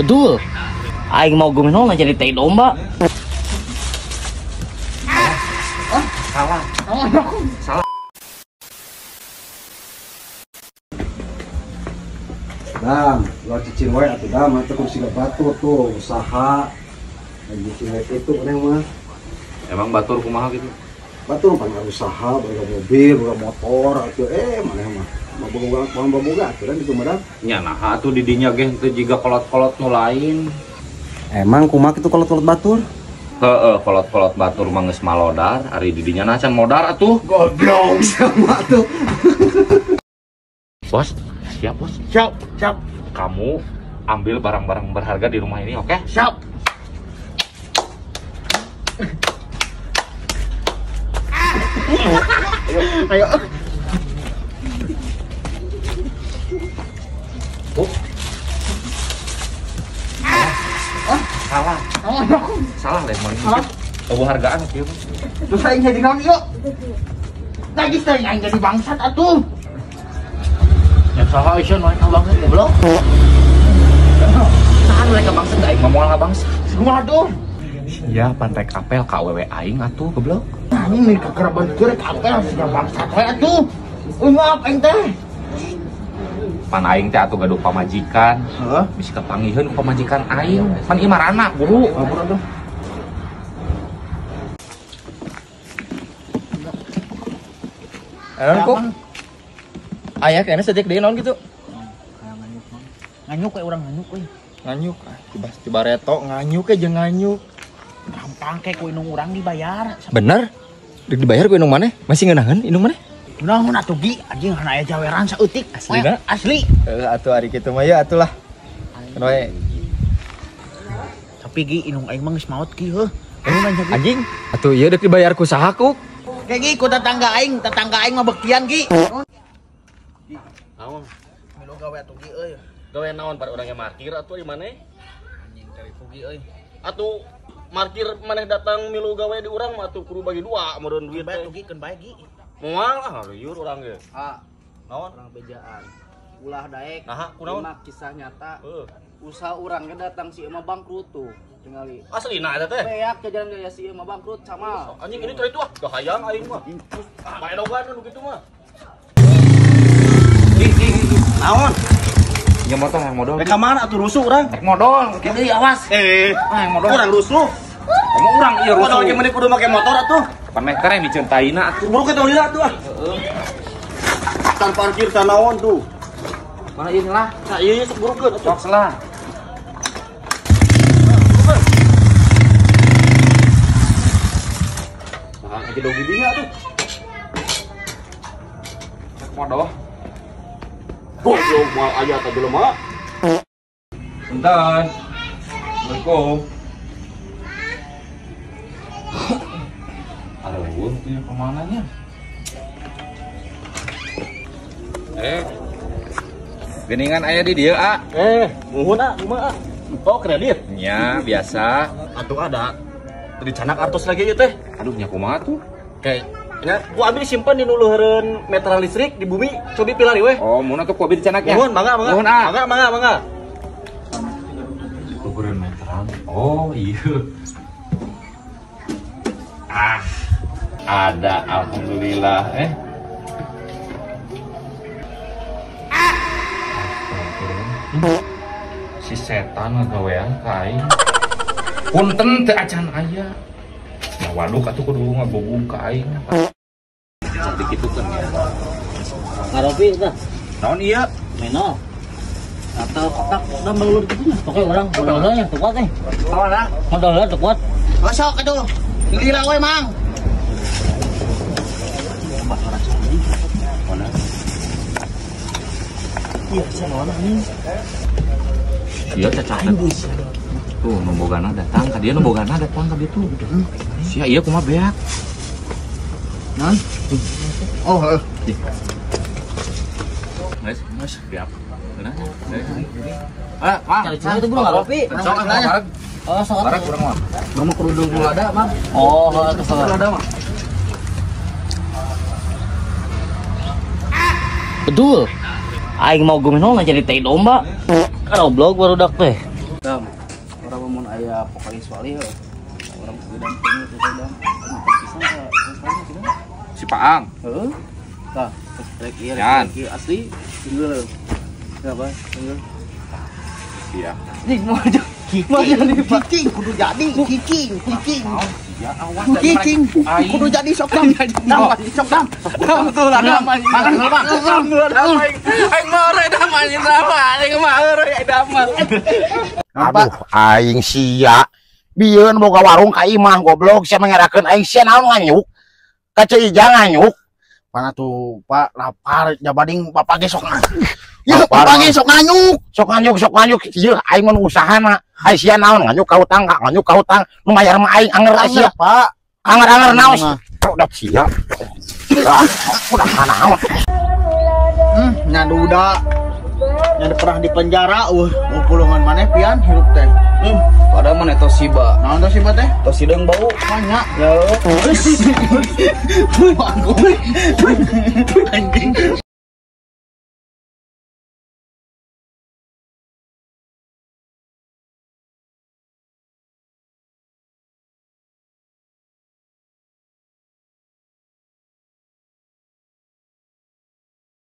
Betul. Aing mau gumenol jadi tai domba. Salah. Salah. Dam, luar cicing wae atuh dam, atuh kudu siga batur tuh usaha. Lagi cicing wae kitu urang mah. Emang batur kumaha gitu? Batur pan usaha, boga mobil, boga motor atuh maneh mah. Boga boga atuh dan itu mah dam. Nya naha atuh di dinya ge teu jiga kolot-kolot nu lain. Emang kumaha kitu kolot-kolot batur? Heeh, kolot-kolot batur mah geus malodar, ari di dinya na can modar atuh. Goblok sama atuh. Bos, siap bos? Siap, siap. Kamu ambil barang-barang berharga di rumah ini, oke? Okay? Siap. Ayo. Ayo. Oh. Salah. Salah deh, mau salah. Kehargaan kieu. Terus aing jadi naon ieu? Najis teh aing jadi bangsat atuh. Ya saha ieu nu aing bangsat goblok. Saha nu rek bangsat aing mah moal bangsat. Kumaha tuh? Ya pan rek apel ka awewe aing atuh goblok. Anjing nih kekeraban kieu rek apel sia bangsat we atuh. Maaf aing teh. Pan aing teh atuh gaduh pamajikan. Heeh. Bisi kapanggiheun ku pamajikan aing. Pan ieu marana buru. Buru atuh. Naon kok? Aya kayaknya sejak deui naon gitu. Nganyuk kayak orang nganyuk euy. Nganyuk, tiba reto nganyuk ke jeung nganyuk. Gampang kayak ku indung urang dibayar. Bener? Dek dibayar ku indung maneh? Masih ngeunaheun indung maneh? Ngeunaheun atuh gi, anjing hana aya jaweran saeutik. Aslina? Asli. Heeh atuh ari kitu mah ya atuh lah. Keun wae. Tapi gi indung aing mah geus maot gi heuh. Anjing, atuh ieu dek dibayar ku saha ku? Kayak gi ku tetangga aing mah bektian gi. Naon? Milu gawe atuh gi euy. Gawe naon pada orangnya markir atuh di maneh? Anjing teripu gi euy. Atuh markir maneh datang milu gawe di urang mah atuh kudu bagi dua meureun duit teh. Atuh gi keun bae gi. Moal ah liur urang ge. Ah, naon? Urang bejaan. Ulah daek. Naha kunaon? Kisah nyata. Usaha urang ge datang si emak bangkrut tuh. Tingali. Aslina eta teh. Beak jajaran gaya si emak bangkrut sama. Anjing ini teh itu ah, gahayang aing mah. Paedogan nu kitu mah. Naon? Ya motor yang modal. Rek ka mana atuh rusuh urang? Rek modal. Kieu awas. Yang modal. Urang rusuh. Kamu urang ieu rusuh. Modal ge meni kudu make motor atuh. Pan meh teh dicintaina atuh. Buru ke lila atuh ah. Heeh. Tan parkir tan naon tuh. Mana ieu lah? Nah, ieu sok burukeun atuh. Sok lah. Nah, aja dong gidinya atuh. Rek modal. Goblok moal aya teh jelema. Punten. Assalamualaikum. Aduh, punya kemana nya? Geningan aya di dieu, A. Muhun A, kumaha A? Oh, kredit. Nya, biasa. Atuh ada. Tadi canak artos lagi ieu teh. Aduh, nya kumaha tuh? Kayak nya ku abi simpen di nuluheureun meteran listrik di bumi, cobi pilari weh. Oh, mun atuh ku abi dicanaknya. Muhun, mangga, mangga. Muhun, A. Mangga, mangga, mangga. Luhureun meteran. Oh, iya. Ah. Ada, alhamdulillah. Si setan ngagawean ka aing. Punten teu acan aya. Nah, waduk atuh kudu ngabobog ka aing. Cantik kitu kan ya. Ngaropi tah. Naon ieu? Meno. Atau kotak udah melulur gitu nya. Pokoknya urang modalnya teu kuat teh. Kumaha? Modalnya teu kuat. Sok atuh. Lila we mang. Iya, sama anjing. Iya cacahan. Tuh, nombogana datang ka dieu, nombogana datang ka dieu tuh. Sia ieu kumaha beak? Naon? Oh, heeh. Guys, guys, beak. Beunah. Ah, Mang. Cari cari itu bro ngaropi. Sok bareng. Oh, sok bareng urang mah. Urang mah kudu lada, Mang. Oh, heeh, kesel. Lada mah. Betul. Aing mau gumenol jadi tai domba. Goblok barudak teh. Dam, urang mun aya pokoknya soalnya heuh. Urang kudu dampingi teh dam. Pisan ka soalnya. Si Paang. Heeh. Tah, rek ieu Yan. rek ieu asli single. Apa? Single. Iya. Ih, mau aja. Mau jadi Pak. Cicing kudu jadi, cicing, cicing. Ya awas Cicing kudu jadi sok dam. Dam, sok dam. Dam tuh lah dam. Makan heula, Bang. Dam aing mah euy dam anjing dam aing mah euy dam. Aduh, aing sia. Bieun boga warung ka imah goblok sia mangerakeun aing sia naon nganyuk. Ka Ceu Ijah nganyuk. Mana tuh Pak lapar jabading bapak ge sok nganyuk. Ya Lapar, bapak ge sok nganyuk. Sok nganyuk, sok nganyuk. Ieu aing mun usahana. Ai sia naon nganyuk ka hutang, nganyuk ka hutang. Nu mayar mah aing anger ai sia. Pak. Anger-anger naon. Udah sia. Ah, udah naon. Nya duda. Nya pernah di penjara eueuh pulungan maneh pian hirup teh. Padahal mana Toshiba. Naon Toshiba teh? Toshiba yang bau. Banyak. Ya. Anjing.